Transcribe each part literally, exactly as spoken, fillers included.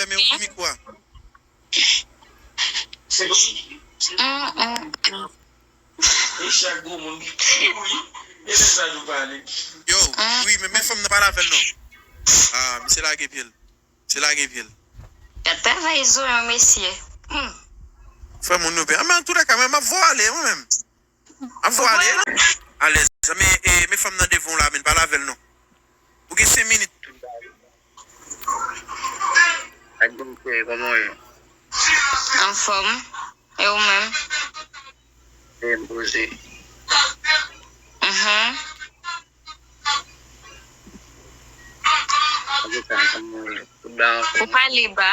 Fèmen yon ti mikwo a. Mm, mm, mm. E chak gwo moun ki kouri, e se sa nou pale. Yo, mm, wi, men, men fanm nan pale avè l non. Ah, misye lage pye l. Misye lage pye l. Y ap travay zonyon, mesye. Hmm. Fè moun nou pen. Ah, men an tou lè ka, men m ap voye ale, mwen menm. M ap voye ale. Alèz. Men, e, men fanm nan devan w la, men pale avè l non. Ou gen senk minit. Ak Jennifer, kòman w ye? Anfòm. E ou menm? Byen poze. Mhm. Ou pale ba.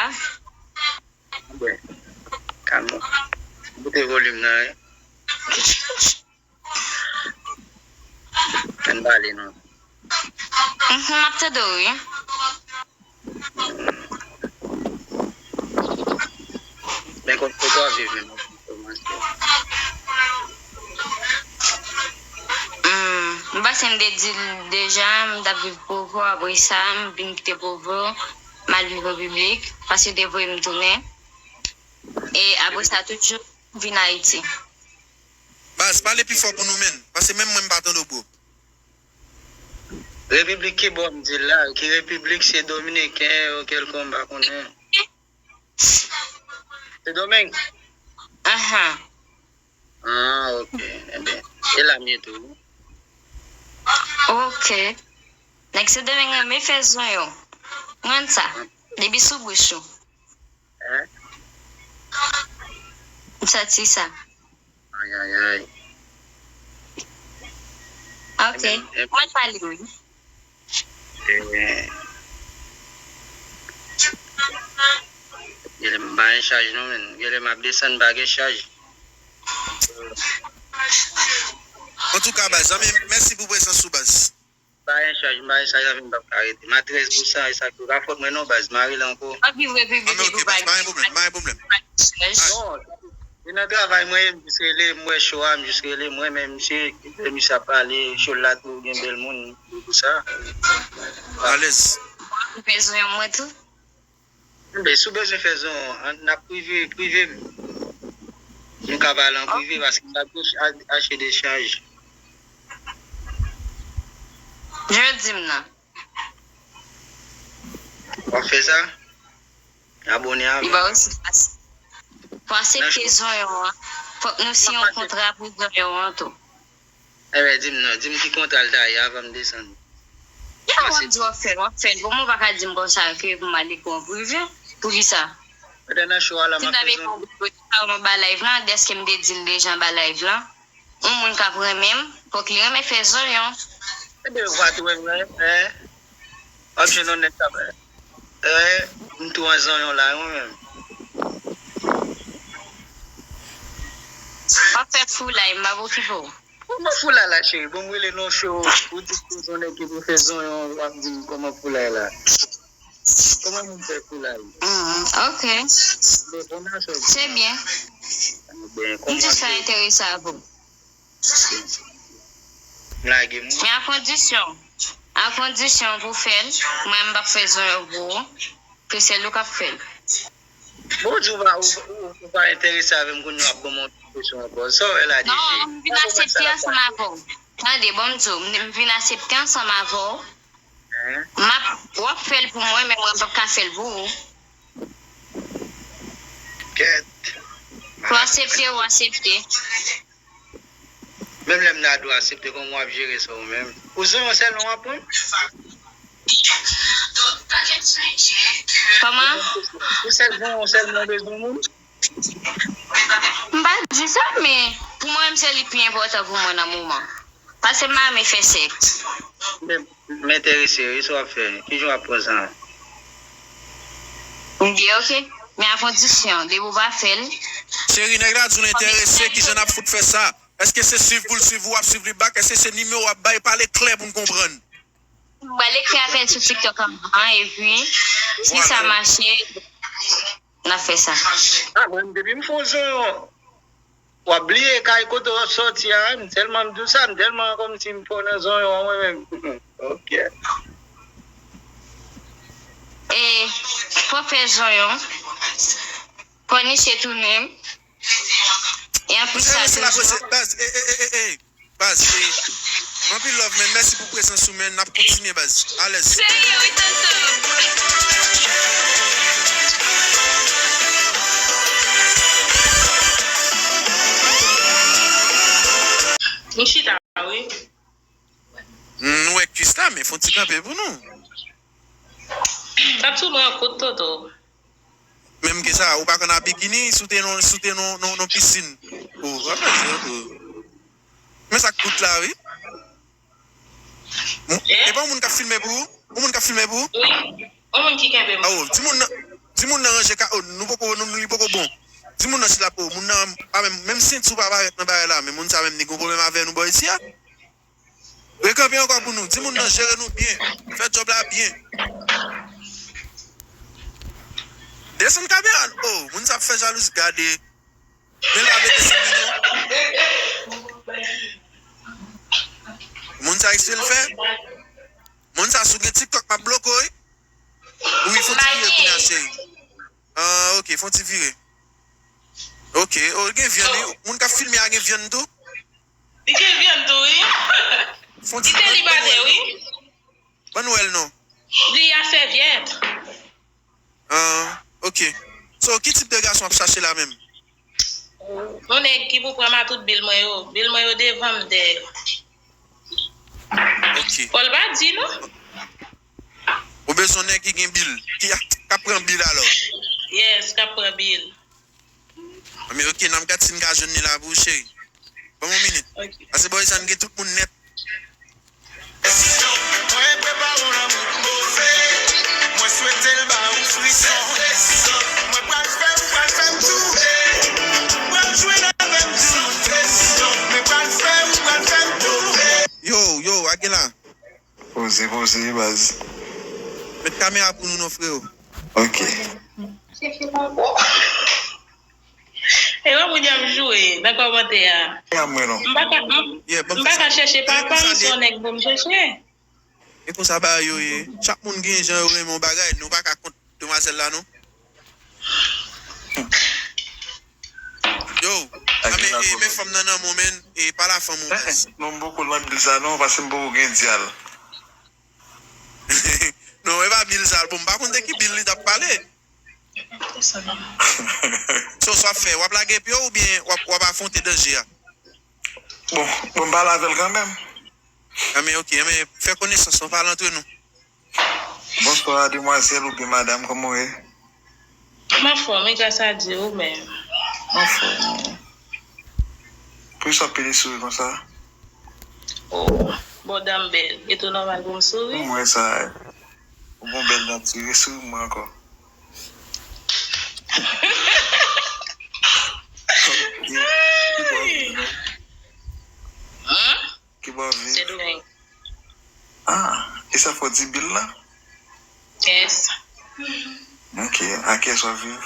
Byen. Kalm ou. Moute volim nan, wi. Ann pale non. Mhm, m ap tande w, wi. Men kote w ap viv menm? Hmm, m panse m te di l deja, m t ap viv Pwovò, apre sa, m vin kite Pwovò, m al viv Repiblik, paske yo te voye m tounen. E apre sa, toujou, m vin Ayiti. Baz, pale pi fò pou nou, menn, paske menm mwen m pa tande w, bro. Repiblik ki bò m di l la? Ki repiblik? Se dominiken yo kèlkonk, m pa konnen. Se Domeng? Ahan. Ah, ok. Ebyen, e la m ye tou. Ok. Nèg Sendomeng renmen fè zonyon. Mwen sa. Depi sou bouch ou. Hein? M santi sa. Ay, ay, ay. Ok. Ebyen, ebyen. Mwen pale, wi. Eh, genlè m pa gen chaj non, menn. Genlè m ap desann, m pa gen chaj. Antouka, baz, zanmi m, mèsi pou prezans ou, baz. M pa gen chaj, m pa gen chaj, zanmi m, m p ap ka rete. M a trèz pousan, e sa k tou ka fòt mwen non, baz, m a rele ankò. W ap viv Repiblik epi w pa gen chaj. Ah, men ok, baz, pa gen pwoblèm, pa gen pwoblèm. Non, e nan travay mwen ye, m jis rele, m wè cho a, m jis rele, m renmen misye, lè misye ap pale, cho l la tou gen bèl moun, se pou sa. Alèz. Ou bezwen mwen tou? Enben, si w bezwen fè zonyon, n ap prive, prive m. Nou ka pale an prive, paske m pa bezwen achte de chaj. Jan w di m nan. W ap fè sa? Abòne avè m. Li ba w espas. Pou aksepte zonyon an, fòk nou siyen yon kontra pou zonyon an tou. Enben, di m non, di m ki kontra l ta ye avan m desann. Ya, w ap di w ap fè l, w ap fè l. Bon, mwen pa ka di m konsa ke pou m ale pou yon prive. Poukisa? Pandan nan show a la, m ap fè zonyon. Si m ta vin pou yon prive, sa w nan ba live lan, dèske m te di l deja anba live lan. Yon moun k ap renmen m, fòk li renmen fè zonyon. Ebyen, ou pa tou renmen, hein? W ap jwenn yon nèg k ap, eh, m tou an zonyon la, wi, menm. W ap fè foulay, m p ap okipe w. Kòman foulay la, cheri? Bon, m rele nan show, ou di w se yon nèg ki pou fè zonyon, w ap di m kòman foulay la. Kòman moun fè foulay? Mm, ok. Se byen. M jis fè enterese avè w. Lage m. Men a kondisyon, a kondisyon pou fè l, mwen m p ap fè zonyon pou ou, ke sèl ou k ap fè l. Bon, ou di ou pa, ou, ou, ou pa enterese avè m, kounye a w ap ban m yon kesyon ankò. Sa w wè la, D J? Non, m vin aksepte ansanm avè w. Tande, bon, m di w, m, m vin aksepte ansanm avè w. M ap, w ap fè l pou mwen, men mwen m p ap ka fè l pou ou. Kèt. Ou aksepte, ou aksepte. Menm lè m ta di w aksepte, kòman w ap jere sa ou menm? Ou zonyon sèlman w ap pran? Kòman? Ou sèl zonyon sèlman w bezwen moun? M pa di sa, men pou mwen menm se li pi enpòtan pou mwen nan moman. Paske m pa renmen fè sèks. Men, m enterese, wi, sa w ap fè? Kijan w ap pran sa? M byen, ok. Men a kondisyon, depi w pa fè l. Cheri, nèg la di w l enterese, kijan n ap fout fè sa? Èske se swiv pou l swiv ou, w ap swiv li back? Èske se nimewo w ap bay? Pale klè pou n konprann. M pral ekri avè l sou TikTok anvan, epi si sa mache, n a fè sa. Ah, mwen, depi m fè w zonyon, w ap bliye kay kote w sòti a, wi. M tèlman m di w sa, m tèlman kòmsi m fò nan zonyon an, mwen menm. Ok. E, fò fè zonyon. Kòniche tou menm. E anplis sa, se la pwese, baz, e, e, e, e, e, baz, e, anpil love, men mèsi pou prezans ou, men n ap kontinye, baz. Alèz. Serye, wi, tonton. M chita, wi. Nou wè kwis la, men fon ti kanpe pou nou. Tap sou mwen kout, Toto. Menm ke sa, ou pa konn a bikini, si w te nan, si w te nan, nan, nan pisin. Oh, w ap pèdi, oh. Men sa k kout la, wi. Mou- Eh? E pa yon moun k ap filme pou ou? Yon moun k ap filme pou ou? Wi. Yon moun ki kenbe m. Ah, oh, di moun nan, di moun nan ranje ka, oh, nou poko, nou, nou, li poko bon. Di moun nan si l ap, oh, moun nan, pa menm, menm senti w pa parèt nan bagay la, men moun sa menm, li gen pwoblèm avè nou bò isi a. Rekanpe ankò pou nou. Di moun nan jere nou byen. Fè djòb la byen. Desann kamera. Oh, moun sa ap fè jalouzi. Gade. Men l pa vle desann li non. Moun sa eksprè l fè. Moun sa si w gen TikTok m ap bloke w, wi. Wi, fon ti vire kounye a, cheri. Ah, ok, fon ti vire. Ok, oh, gen vyann, wi. Moun k ap filme a gen vyann tou? Li gen vyann tou, wi. Fon ti vire. Li selibate, wi. Ban nou wè l non. Li a sèvyèt. Ah, ok. So, ki tip de gason w ap chache la menm? Yon nèg ki pou pran matout bil mwen yo. Bil mwen yo devan m dèyè. Ok. Fò l pa di non. Ou bezwen nèg ki gen bil, ki ap, k ap pran bil alò? Yes, k ap pran bil. Anben, ok, n ap gad si n ka jwenn li la pou ou, cheri. Ban m yon minit. Ok. Pase bò sa n gen tout moun nèt. Mwen prepare yon lanmou move. Mwen swete l ba ou frison. Mwen pral fè, ou pral fè m toube. Pral jwenn avè m di m. Mwen pral fè, ou pral fè m toube. Yo, yo, Aguila. Poze, poze, baz. Met kamera pou nou non, freo. Ok. E wè moun y ap joure nan kòmantè a. M pa ka, m, m pa ka chèche papa m, se yon nèg pou m chèche. E konsa bagay yo ye. Chak moun gen jan yo renmen yon bagay, nou pa ka kont demwazèl la non. Yo, a men, e, men fanm nan nan moman, e, pa la fanm ou baz. Non, m poko nan bil sa non, paske m poko gen dyal. Non, e pa bil sa, bon, m pa konn de ki bil li t ap pale. So, sa w ap fè, w ap lage pye w oubyen w ap, w ap afwonte danje a? Bon, bon, m pale avè l kanmenm. Anben, ok, anben, fè konesans, nou pale antre nou. Bonswa, demwazèl oubyen madanm, kòman w ye? M anfòm, wi, gras a Dye, ou menm? M anfòm, wi. Poukisa w ap pede souri konsa? Oh, bò dan m bèl. E tou nòmal pou m souri? M wè sa. Ou gon bèl dan, ti retire souri mwen ankò. Ki bò w viv non? Hein? Ki bò w viv? Sendomeng. Ah, e sa fè w di bil la? Yes. Ok, a kiyès w ap viv?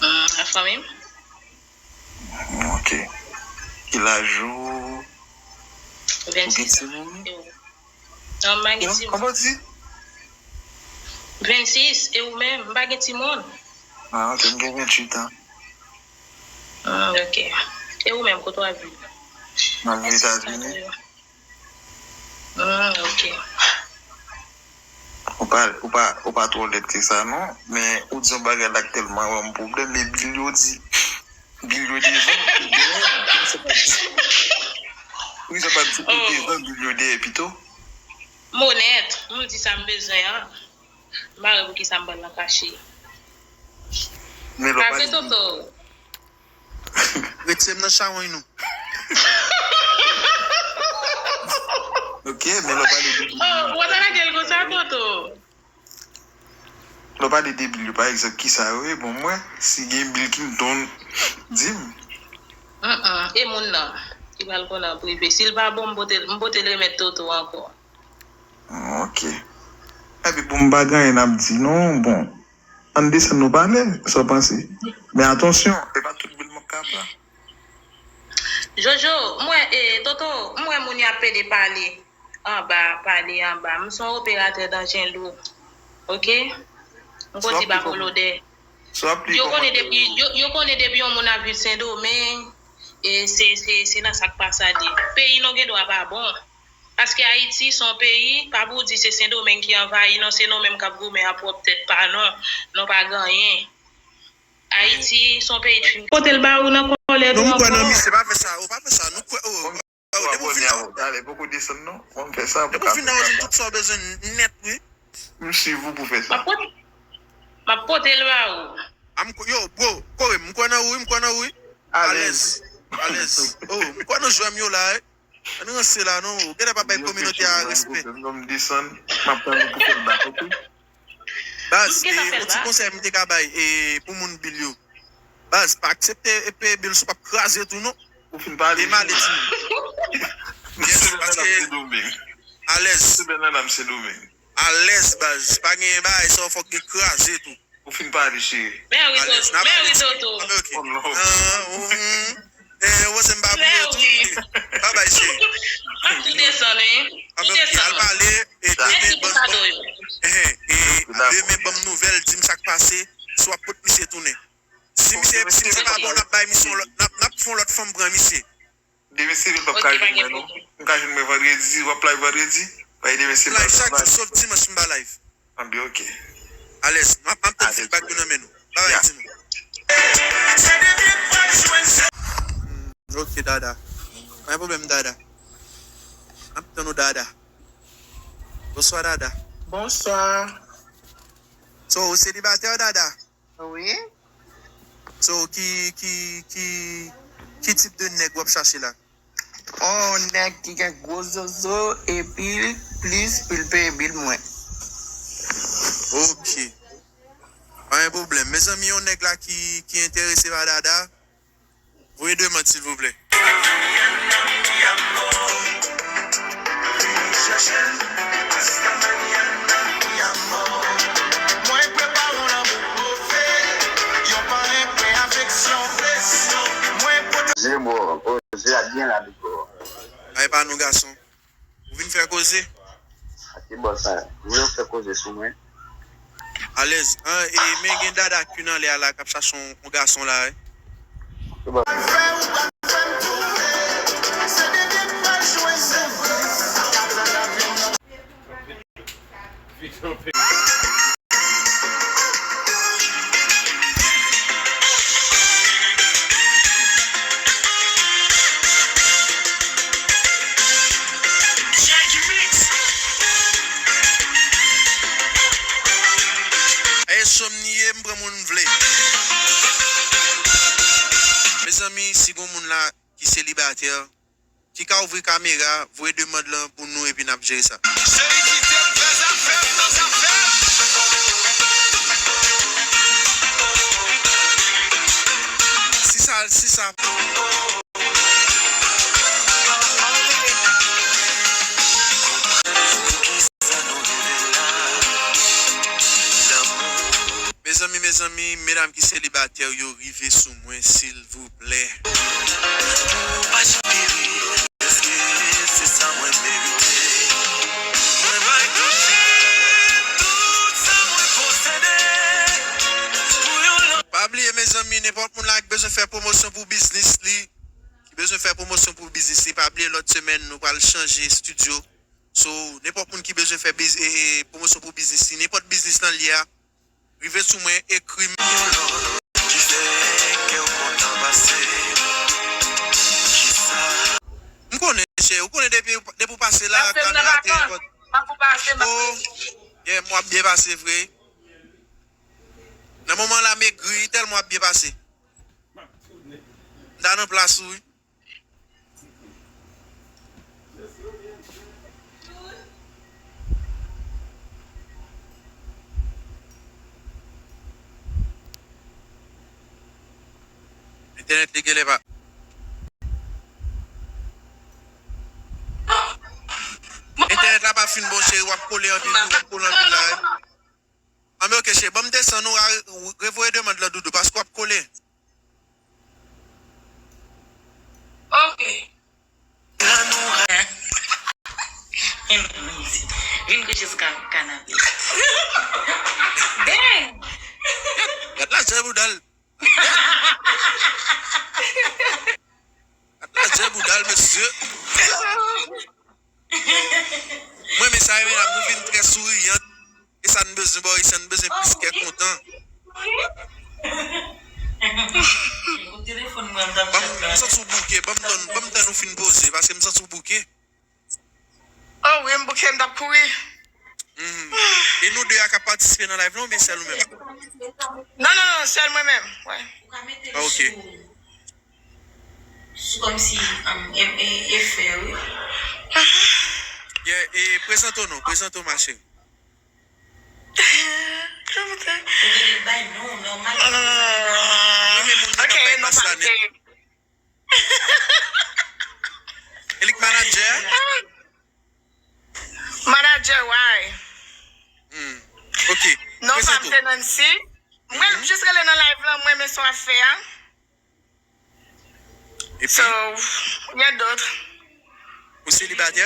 Hmm, a fanmi m. Ok. Ki laj ou? Ou gen timoun? Non, m pa gen timoun. Kòman w di? Vennsis, e ou menm? M pa gen timoun. Ah, ok, m gen venntuit an. Hmm, ok. E ou menm, kote w ap viv? M ap viv Etazini. Hmm, ok. Ou pa, ou pa, ou pa twò lèd ke sa, non. Men ou di yon bagay la k tèlman ban m pwoblèm, men bil yo di, bil yo devan, bil yo devan, poukisa w pa di, poukisa w pa di ou devan, bil yo dèyè pito? M onèt, m di sa m bezwen an. M pa wè poukisa m pral nan kache. Men lè w pale bil. Pa vre, Toto. Retire m nan chawony nou. Ok, men lè w pale de bil. Oh, ou pa ta lage l konsa, Toto. Lè w pale de bil yo, pa egzanp, kisa yo ye? Bon, mwen, si gen bil Clinton, di m. Mm, mm. E moun nan ki pral konnen an prive. Si l pa bon, m pote, m pote l remèt Toto ankò. Ok. Epi bon, m pa gen anyen n ap di non, bon. Ann desann nou pale, sa w panse? Men atansyon, e pa tout bil m ap ka pran. Jojo, m wè, e, Toto, m wè moun y ap pede pale anba, pale anba. M se yon operatè danjen lou. Ok? M konn di pa bon lodè. Yo konnen depi, yo, yo konnen depi yon moun ap viv Sendomeng, e se, se, se nan sa k pa sa li ye. Peyi nou gen dwa pa bon. Paske Ayiti se yon peyi, pa pou w di se Sendomeng ki anvayi, non, se nou menm k ap goumen a pwòp tèt pa nou. Nou pa gen anyen. Ayiti se yon peyi k fin. Pote l ba ou nan kòlè tou ankò. Non, m kwè nan misye, pa fè sa, ou pa fè sa, nou kwè, oh, oh, depi w vin nan, talè, poko desann non, mwen m fè sa, depi w vin nan, ou jwenn tout sa w bezwen nèt, wi. M swiv ou pou fè sa. M ap pote, m ap pote l ba ou. A m, yo, bro, kore m, m kwè nan ou, wi, m kwè nan ou, wi. Alèz. Alèz. Alèz. Oh, m kwè nan jwè m yo la, wi. Ann ranse la, non. Ou genlè pa bay kominote a respè. Yo, kesyon, non, m desann, m ap tann ou pou fè l bak, ok? Baz, e, yon ti konsèy m te ka bay, e, pou moun bil yo. Baz, pa aksepte e peye bil si w p ap kraze tou, non. Ou fin pale. E male, timoun. Yes, paske alèz. Alèz, baz, pa gen bagay sa, fòk gen kraze tou. Ou fin pale, cheri. Mèri Toto. Mèri Toto. Ok. Ah, mm, eh, wè se m pa bliye tou. Babay, cheri. M ap tou desann, wi. Ah, ben, ok, al pale, e demen ban m, eh, e demen ban m nouvèl, di m sa k pase, si w ap pot misye tounen. Si misye, si misye pa bon, n ap bay misye yon lòt, n ap, n ap fè yon lòt fanm pran misye. Demen se vre, m p ap ka jwenn mwen non. M ka jwenn mwen vandredi, w ap live vandredi? Paske demen se live chak jou, sof dimanch m pa live. Anben, ok. Alèz, m ap, m ap tann feedback yo nan men nou. Babay, timoun. Hmm, ok, Dada. Pa gen pwoblèm, Dada. M ap tann ou, Dada. Bonswa, Dada. Bonswa. So, ou selibatè, Dada? Wi. So, ki, ki, ki, ki tip de nèg w ap chache la? On nèg ki gen gwo zozo epi plis pou l peye bil mwen. Ok. Pa gen pwoblèm. Mezanmi, yon nèg la ki, ki enterese pa Dada, voye demann, silvouplè. Jemo, koze a byen la, big bro. Ay pa nou gason. Ou vin fè koze? Ake bòs la, vle w fè koze sou mwen? Alèz, an, e, men gen Dada Queen anlè a la k ap chache yon, yon gason la, wi. Ake bòs. E Somniye, m pran moun m vle. Mezanmi, si gon moun la ki selibatè, ki ka ouvri kamera, voye demann lan pou nou epi n ap jere sa. Cheri, kite m fè zafè m nan zafè m. Si sa, si sa. Mezanmi, mezanmi, medam ki selibatè yo, rive sou mwen, silvouplè. Pa bliye, mezanmi, nenpòt moun la ki bezwen fè pwomosyon pou biznis li, ki bezwen fè pwomosyon pou biznis li, pa bliye lòt semèn nou pral chanje estidyo. So, nenpòt moun ki bezwen fè biz-, e, e, pwomosyon pou biznis li, nenpòt biznis nan li a, rive sou mwen, ekri m. M konnen, chè, ou konnen depi, depi w pase la, kamera te. Oh, yeah, m w ap byen pase vre. Nan moman la, m egri, tèlman w ap byen pase. M ta nan plas ou, wi. Entènèt li genlè pa. Entènèt la pa fin bon, cheri, w ap kole anpil, wi, w ap kole anpil la, wi. Anben, ok, cheri, ban m desann ou, a, revoye demann lan, doudou, paske w ap kole. Ok. Vin kouche sou ka- kanapé. Dang! Gad la jè bouda l. Gad la jè bouda l, mesye. Mwen, men sa, medam, nou vin trè souriyan. E sa n bezwen, bò, e sa n bezwen plis kè kontan. Ban m, m santi w bouke. Ban m tann, ban m tann ou fin poze, paske m santi w bouke. Oh wi, m bouke, m t ap kouri. Mhm. E nou de a k ap patisipe nan live la oubyen sèl ou menm? Non, non, non, sèl mwen menm. Wè. Ah, ok. Sou kòmsi, um, e, e, e fè, wi. Yeah, e prezante w non, prezante w, ma chérie. Ou genlè bay non, nòmal. Mwen men moun nan k ap bay pas la nèt. E li k manadjè a? Manadjè, why? Hmm. Ok. Non, prezante w. Nancy. Mwen, mhm, jis rele nan live lan, mwen men sa w ap fè a. Epi? So, rien d'autre. Ou selibatè?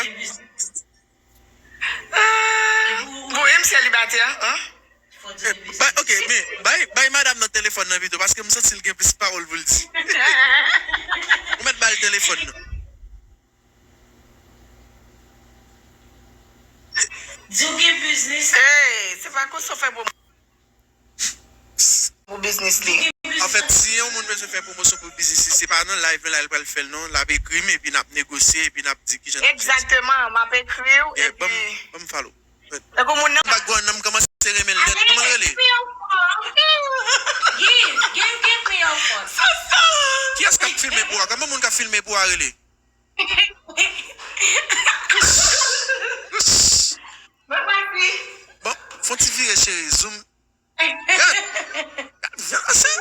Euh, bon, m selibatè, hein? Eh, bay, ok, men bay, bay madanm nan telefòn nan pito, paske m santi l gen plis pawòl pou l di. Ou mèt ba l telefòn nan. Di w gen biznis. Hey, se pa konsa w fè pou pou biznis li. Anfèt, si yon moun bezwen fè pwomosyon pou biznis li, se pa nan live la l pral fè l non, l ap ekri m epi n ap negosye epi n ap di kijan n ap fè. Egzakteman, m ap ekri w epi ban m, ban m follow. Tankou moun nan. Background nan, m kòmanse renmen l nèt. Kòman l rele? Give, give, give me your phone. Kiyès k ap filme pou a? Kòman moun k ap filme pou a rele? Bon, fè yon ti vire, cheri. Zoom. Gad, gad vyann sa.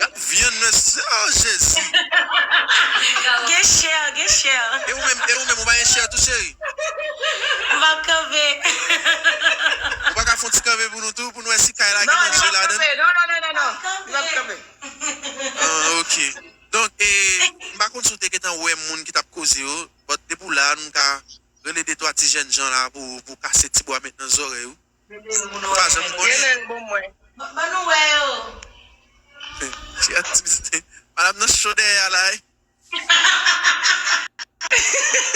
Gad vyann nan sa, oh, Jezi. Gen chè, gen chè. E ou menm, e ou menm, ou pa gen chè tou, cheri? M ap kanpe. Ou pa ka fè yon ti kanpe pou nou tou, pou nou wè si kay la gen manje ladan? Non, non, non, non, non. M ap kanpe. Ah, ok. Donk, e, m pa konn si w te gentan wè moun ki t ap koze yo, but depi w la, nou ka rele de twa ti jèn jan la pou, pou kase ti bwa met nan zòrèy ou. Ou pa janm konnen. Ban nou wè yo. Ti atis. Madanm nan cho dèyè a la, wi.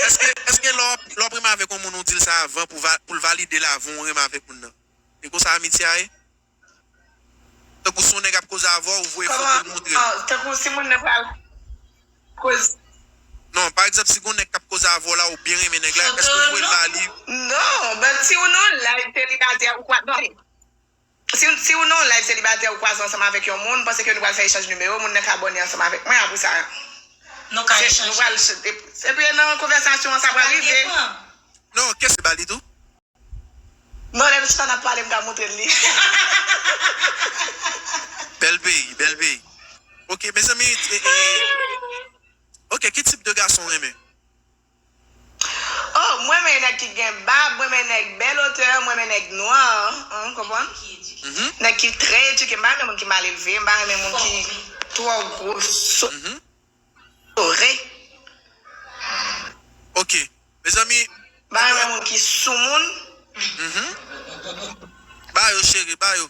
Èske, èske lè w ap, lè w ap renmen avèk yon moun, ou di l sa avan pou va-, pou l valide l avan w renmen avèk moun nan? E konsa amitye a ye? Tankou si yon nèg ap koze avè w, ou voye foto l montre l. Kòman? Ah, tankou si moun nan pral koz. Non, pa egzanp, si gon nèg k ap koze avè w la, ou byen renmen nèg la, èske ou voye l ba li? Non, but si ou nan live selibatè, ou kwa-, non. Si, si ou nan live selibatè, ou kwaze ansanm avèk yon moun, m panse ke nou pral fè echanj nimewo, moun nan ka abòne ansanm avèk mwen, apre sa, nou ka echanj. Nou pral, epi nan konvèsasyon an, sa pral rive. Non, kèse ba li tou? Non, lè nou chita n ap pale, m ka montre l li. Bèl peyi, bèl peyi. Ok, mezanmi, e, e, ok, ki tip de gason w renmen? Oh, mwen renmen nèg ki gen bab, mwen renmen nèg bèl otè, mwen renmen nèg nwa, ou konprann? Mhm. Nèg ki trè edike, m pa renmen moun ki mal elve, m pa renmen moun ki twò gwo, so-, mhm. Ore. Ok. Mezanmi. Ba yo moun ki soumoun. Mhm. Ba yo, cheri, ba yo.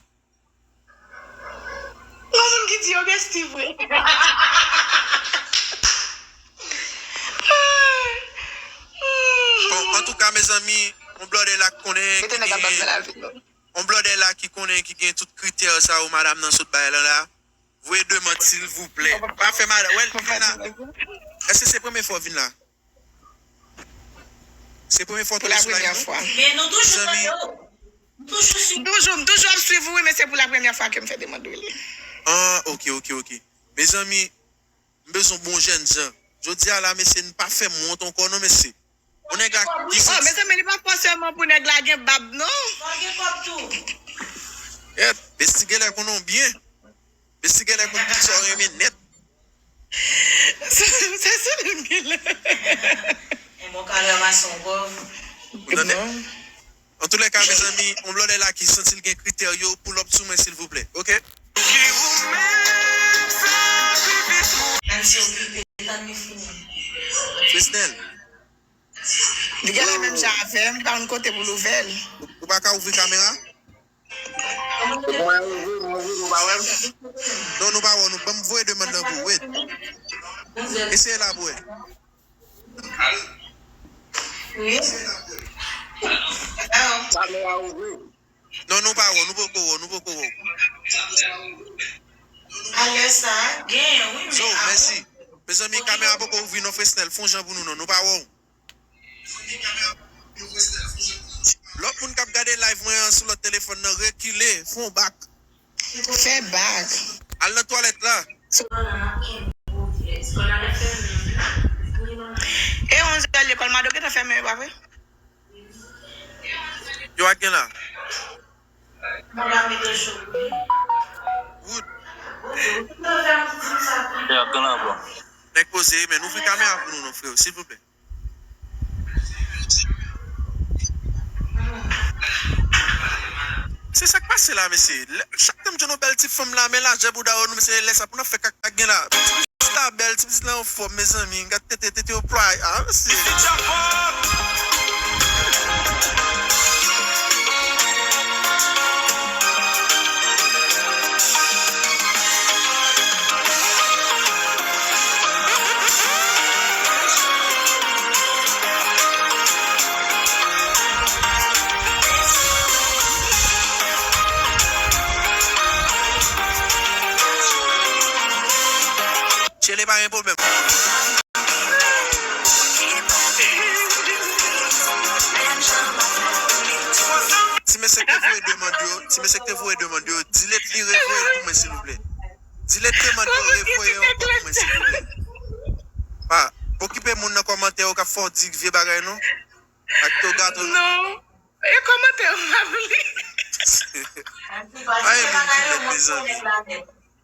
Gon moun ki di yo besti vre. Bon, antouka, mezanmi, yon blòdè la ki konnen ki gen, yon blòdè la ki konnen ki gen tout kritè sa yo madanm nan sot bay lan la. Voye demann, silvouplè. Pa fè madanm. Wè, li vin la. Èske se premye fwa w vin la? Se premye fwa w tonbe sou live mwen? Men nou toujou tande w. Nou toujou swiv. Toujou, m toujou ap swiv ou, wi, men se pou la premyè fwa ke m fè demann wi. Ah, ok, ok, ok. Mezanmi, m bezwen bon jènjan. Jodi a la, mesye, n pa fè m wont ankò non, mesye. Yon nèg la ki santi. Oh, mezanmi, li pa fòseman pou nèg la gen bab, non. Fò l gen kòb tou. Yèp, besti genlè konnen w byen. Besti genlè konn kisa w renmen nèt. Sa, sa, sa, li genlè. E bon, ka ranmase yon kòb. Ou tande? Antoulèka, mezanmi, yon blòdè la ki santi l gen kritè yo, pull up sou mwen, silvouplè. Ok? Menm si okipe, tann li fini. Fresnel. Li genlè menm jan avè m, li pa konn kote pou l ouvè l. Ou pa ka ouvri kamera? Mwen ouvri, mwen ouvri, nou pa wè m? Non, nou pa wè w, nou ban m voye demann nan pou ou, wait. Eseye la pou wè. Wi. Kamera ouvri. Non, nou pa wè w, nou poko wè w, nou poko wè w. Alè sa, genyen, wi, men Zo, avan mèsi. Mezanmi, kamera poko ouvri non, Fresnel, fon jan pou nou non, nou pa wè w. Lòt moun k ap gade live mwen an sou lòt telefòn nan, rekile, fon bak. Fè bak. Al nan twalèt la. E onz è lekòl Mado gentan fèmen, e pa vre? Yo ak gen la. Wood. Yo ak gen la, bro. Nèg poze, men ouvri kamera pou nou non, freo, silvouplè. Se sa k pase la, mesye. Lè, chak tan m jwenn yon bèl ti fanm la, men lajè bouda yo, nou, mesye, lè sa pou n ap fè kaka gen la. Ti pitit la bèl, ti pitit la anfòm, mezanmi. Gad tete, tete yo plwaye. Ah, mesye. Tchele pa gen pwoblèm. Ti mesye k te voye demann yo, ti mesye k te voye demann yo, delete li, revoye l pou mwen, silvouplè. Delete demann yo, revoye yo ankò pou mwen, silvouplè. Pa okipe moun nan kòmantè yo k ap fè w di vye bagay non. Ak to gato non. Non. E kòmantè yo pa vle. Pa gen moun ki lèd, mezanmi.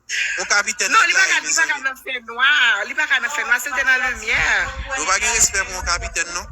Yon kapitèn non, li pa ka, li pa ka nan fè nwa. Li pa ka nan fè nwa, si l te nan limyè. Nou pa gen respè pou yon kapitèn, non.